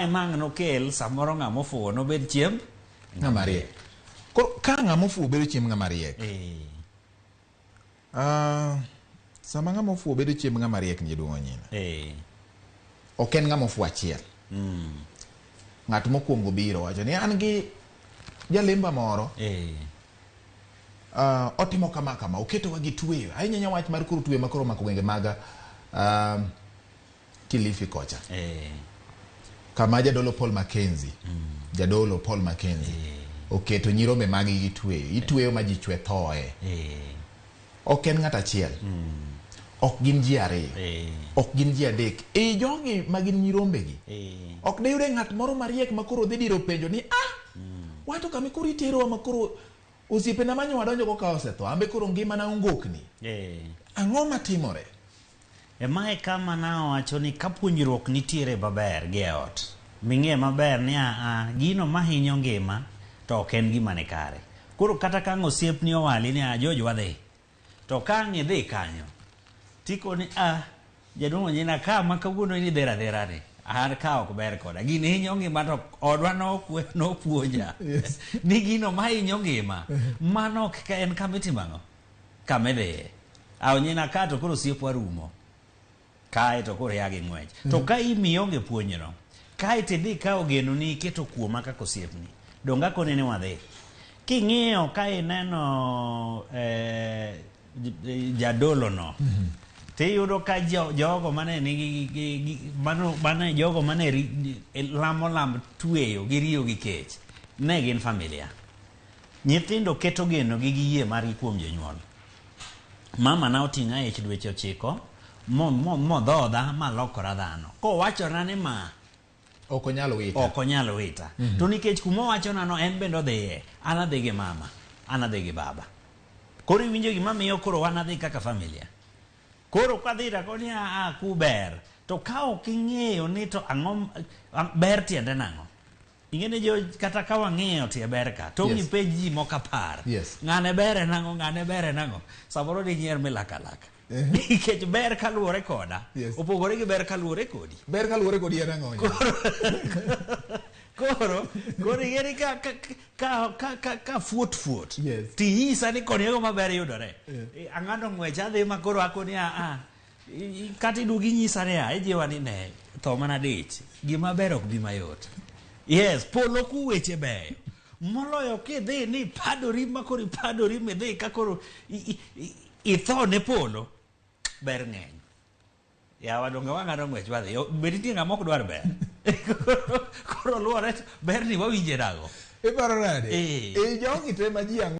Ema ang' nokel samoro ng'ama ofuwo nobed chiemb ng'ama riek. Koro ka ng'ama ofuwo bedo chiemb ng'ama riek. Sama ng'ama ofuwo bedo chiemb ng'ama riek ni jaduong' Onyina. Ok en ng'ama ofuwo achiel. Ng'at mokwongo biro wacho ni an gi jalemba moro. Otimo kama kama, oketowa gi tweyo. Ahinya ahinya wach mar koro tweyo ma koro omako gwenge mag Kilifi kocha. Kama jadolo Paul Mackenzie, jadolo Paul Mackenzie oketo nyirombe magi gi tweyo. Itweyo ma ji chwe thoe. Ok en ng'at achiel. Ok gin ji ariyo. Ok gin ji adek. E jogi ma gin nyirombe gi. Ok diyude ng'at moro mariek ma koro dhi diro penjo ni ah, wato kama koro iterowa ma koro osiepena ma nyo wadonjo go ka osetho, ambe koro ngimana ongokni. Ang'o matimore? E mae kama nawacho ni ka puonjruok nitiere maber gi e ot, ming'e maber ni aa gino mahinyo ngima to ok en gima ni kare. Koro kata ka ang' osiepni owali ni a George wadhi, to ka ang' idhi kanyo, tikoni a jaduong' Onyina ka ma kawuono in idhero adhera ni, an ka ok ber koda. Gini hinyo ngima to odwa nokwe nopuonja ni gino mahinyo ngima, mano ok en kama itimo ang'o? Kama idhiye. A Onyina ka to koro osiepwa rumo. Kae to koro ya gi ng'wech. To ka imionge puonjno, kae to idhi ka ogenoni iketo kuoma kaka osiepni. Donge akoni ni wadhi. King'iyo ka ineno jadolo no, tiyudo ka jogo mane nigi mane jogo mane lamo lamb tweyo gi riyo gi kech, ne gin familia. Nyithindo keto geno gi gi yie margi kuom jonyuol. Mama na oting'a ich dweche 9 modhodha malokora dhano. Kowachona ni ma ok onyal wita. Ok onyal wita. To nikech kuma owachona no en bende odhiye, an adhi gi mama, an adhi gi baba. Koro iwinjo gima miyo koro wan adhi kaka familia. Koro kadhi to akoni a ku ber. To ka ok ing'eyo ni to ang'o ber tiende nang'o? Ing'e ni jo kata ka wang'iyo tie ber ka, to ngipenj ji moko 10. Ng'ane ber en ang'o, ng'ane ber en ang'o? Samoro dinyier milak alaka. Nikech ber kaluwore koda, opogore gi ber kaluwore kodi. Ber kaluwore kodi en ang'o? Koro ing'e ni ka fuot fuot, tinyisa ni koni ego maber yudore. Ang'ado ng'wech adhi ma koro akoni a kata iduogi inyisa ni a ijiwa ni ne tho mana dich. Gima ber ok bi mayot. Yes, polo ku weche beyo. Moloyo kidhi ni ipadori ma koro ipadori midhi ka koro itho ne polo, ber ng'eny. Yawa donge wang'ado ng'wech wadhi. Be nitie ng'ama ok dwar ber? Koro luwore ber ni wawinje nang'o? Iparo nade? E jogi te ma ji ang'wen.